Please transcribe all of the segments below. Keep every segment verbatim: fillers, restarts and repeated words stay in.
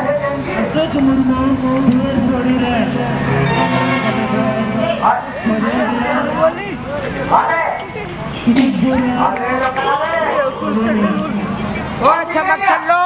ᱚᱥᱳᱠ ᱢᱩᱨᱢᱩ ᱫᱩᱣᱟᱹᱨ ᱥᱳᱲᱤ ᱨᱮ ᱟᱪᱪᱷᱟ, ᱢᱟ ᱪᱚᱞᱚ᱾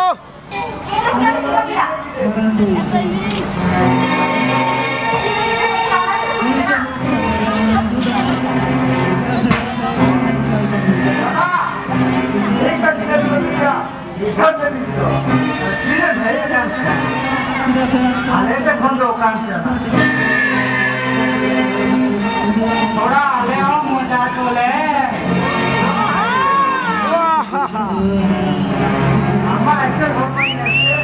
ᱟᱞᱮ ᱴᱷᱮᱱ ᱠᱷᱚᱱ ᱫᱚ ᱚᱠᱟ ᱥᱮᱫ? ᱛᱷᱚᱲᱟ ᱟᱞᱮ ᱦᱚᱸ ᱢᱚᱡᱟ ᱠᱚᱞᱮ᱾ ᱟᱢᱟᱜ ᱮᱥᱮ ᱦᱚᱲ ᱢᱟ ᱤᱧ ᱮᱥᱮ᱾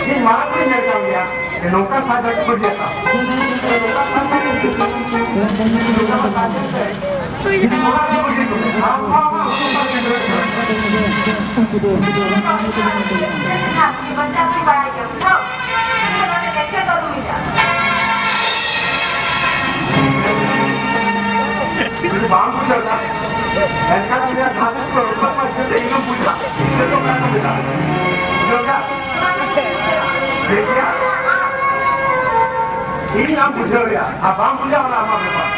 ᱤᱧ ᱢᱟᱲᱟᱝ ᱠᱷᱚᱱᱤᱧ ᱧᱮᱞ ᱠᱟᱜ ᱜᱮᱭᱟ᱾ ᱱᱚᱝᱠᱟ ᱥᱟᱡᱟᱣ ᱠᱚ ᱵᱟᱹᱜᱤᱭᱟᱜᱼᱟ᱾ ᱱᱚᱝᱠᱟ ᱥᱟᱡᱟᱣ ᱠᱚ ᱵᱟᱹᱜᱤᱭᱟᱜᱼᱟ᱾ ᱱᱚᱝᱠᱟ ᱥᱟᱡᱟᱣ ᱛᱮ ᱡᱩᱫᱤ ᱚᱲᱟᱜ ᱨᱮ ᱵᱟᱹᱜᱤ ᱠᱚ, ᱟᱢ ᱦᱚᱸ ᱟᱢᱟᱜ ᱦᱚᱯᱚᱱ ᱥᱟᱶ ᱜᱤᱫᱽᱨᱟᱹ ᱠᱚ᱾ ᱡᱩᱫᱤ ᱵᱟᱢ ᱵᱩᱡᱷᱟᱹᱣ ᱫᱟ, ᱮᱱᱠᱷᱟᱱ ᱩᱱᱤᱭᱟᱜ ᱫᱷᱟᱹᱨᱛᱤ ᱠᱚ ᱨᱚᱠᱚᱡ ᱢᱟ ᱪᱮᱫ ᱤᱧ ᱵᱩᱡᱷᱟᱹᱣ, ᱤᱧ ᱫᱚ ᱚᱠᱟ ᱠᱚ ᱢᱮᱛᱟᱜᱼᱟ? ᱵᱩᱡᱷᱟᱹᱣ ᱫᱟ? ᱴᱷᱤᱠ ᱜᱮᱭᱟ? ᱤᱧ ᱟᱢ ᱵᱩᱡᱷᱟᱹᱣ ᱨᱮᱭᱟᱜ, ᱟᱨ ᱵᱟᱢ ᱵᱩᱡᱷᱟᱹᱣ ᱚᱱᱟ ᱟᱢᱟᱜ ᱵᱮᱯᱟᱨ᱾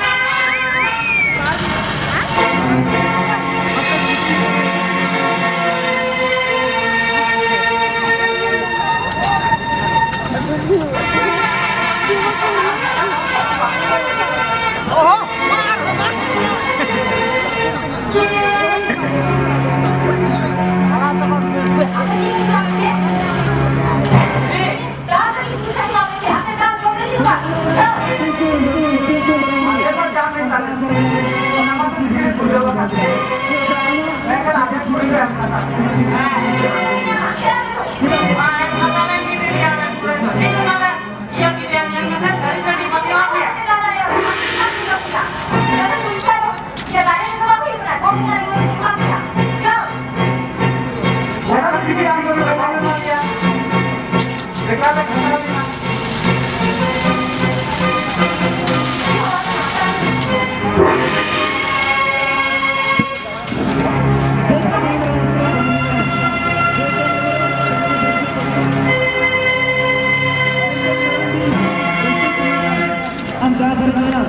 ᱟᱢ ᱡᱟᱦᱟᱸ ᱠᱚᱨᱮ ᱢᱮᱱᱟᱜ,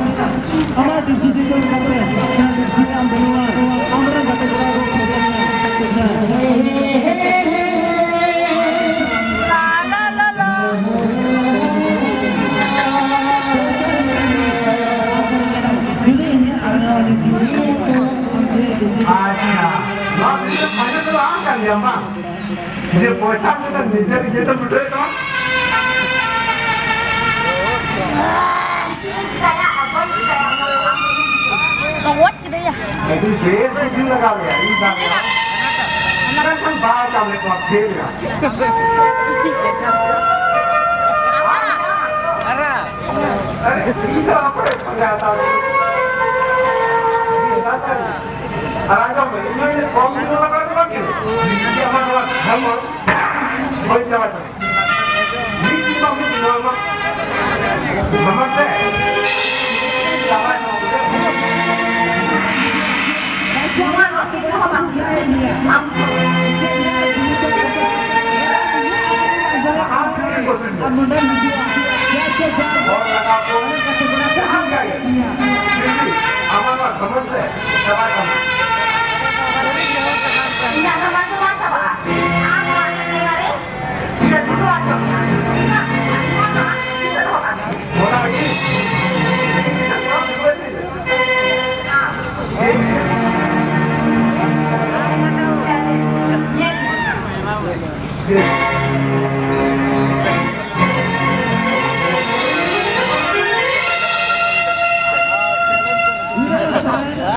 ᱟᱢᱟᱜ ᱰᱤᱥᱤᱥᱤ ᱠᱚ ᱞᱮᱠᱟᱛᱮ ᱡᱟᱦᱟᱸ ᱰᱤᱥᱤᱥᱤ ᱟᱢ ᱵᱟᱹᱱᱩᱜᱼᱟ, ᱟᱢᱨᱮᱱ ᱜᱟᱛᱮ ᱠᱚᱲᱟ ᱠᱚ ᱠᱷᱚᱵᱚᱨ ᱢᱮᱱᱟᱜ᱾ ᱟᱪᱪᱷᱟ, ᱱᱚᱣᱟ ᱵᱷᱤᱛᱨᱤ ᱨᱮ ᱯᱷᱟᱭᱱᱮᱞ ᱫᱚ ᱟᱢ ᱠᱟᱱ ᱜᱮᱭᱟᱢ ᱵᱟᱝ? ᱡᱮ ᱯᱚᱭᱥᱟ ᱠᱚᱫᱚ ᱱᱤᱡᱮ ᱱᱤᱡᱮ ᱛᱮᱢ ᱞᱩᱴᱟᱹᱣᱮᱫ ᱛᱟᱢᱟ? ᱟᱹᱰᱤ ᱵᱮᱥ ᱵᱩᱡᱷᱟᱹᱣ ᱞᱟᱜᱟᱣ ᱞᱮᱭᱟ, ᱤᱧ ᱫᱟᱫᱟ᱾ ᱢᱮᱱᱠᱷᱟᱱ ᱵᱟᱭ ᱠᱟᱢ ᱞᱮᱫ ᱠᱚᱣᱟ, ᱯᱷᱮᱞ ᱮᱱᱟ᱾ ᱟᱨᱮ, ᱤᱧ ᱫᱚ ᱚᱠᱚᱭ ᱯᱟᱸᱡᱟ ᱦᱟᱛᱟᱣ ᱠᱮᱫᱟ? ᱟᱨ ᱟᱸᱡᱚᱢ ᱢᱮ, ᱤᱧ ᱦᱚᱸ ᱠᱚᱢ ᱵᱩᱡᱷᱟᱹᱣ ᱞᱟᱜᱟᱣ ᱫᱚ ᱵᱟᱝ ᱠᱟᱱᱟ᱾ ᱤᱧ ᱟᱢᱟᱜ ᱱᱚᱣᱟ ᱦᱚᱲᱢᱚ ᱵᱟᱹᱧ ᱪᱟᱵᱟ ᱠᱟᱫᱟ᱾ ᱢᱤᱫ ᱫᱤᱱ ᱵᱟᱝ ᱢᱤᱫ ᱫᱤᱱ ᱱᱚᱣᱟ ᱢᱟ, ᱱᱚᱣᱟ ᱢᱟ ᱥᱮ ᱪᱟᱵᱟᱭ ᱛᱟᱵᱚᱱ᱾ ᱱᱚᱣᱟ ᱫᱚ ᱪᱮᱫ ᱦᱚᱸ ᱵᱟᱝ ᱦᱩᱭᱩᱜᱼᱟ᱾ ᱟᱢ ᱟᱢ ᱴᱷᱮᱱ ᱜᱮ ᱵᱚᱥᱮ᱾ ᱦᱚᱲ ᱞᱟᱜᱟᱣ ᱠᱚ ᱡᱟᱦᱟᱸ ᱞᱮᱠᱟ ᱜᱮ᱾ ᱯᱷᱤᱨ ᱵᱷᱤ ᱟᱢᱟᱜ ᱱᱚᱣᱟ ᱥᱚᱢᱚᱥᱥᱟ ᱪᱟᱵᱟᱭ ᱛᱟᱢᱟ᱾ ᱤᱧᱟᱹᱜ ᱥᱚᱢᱚᱥᱥᱟ ᱵᱟᱝ ᱪᱟᱵᱟᱜᱼᱟ᱾ ᱟᱢ ᱱᱚᱣᱟ ᱡᱟᱭᱜᱟ ᱨᱮ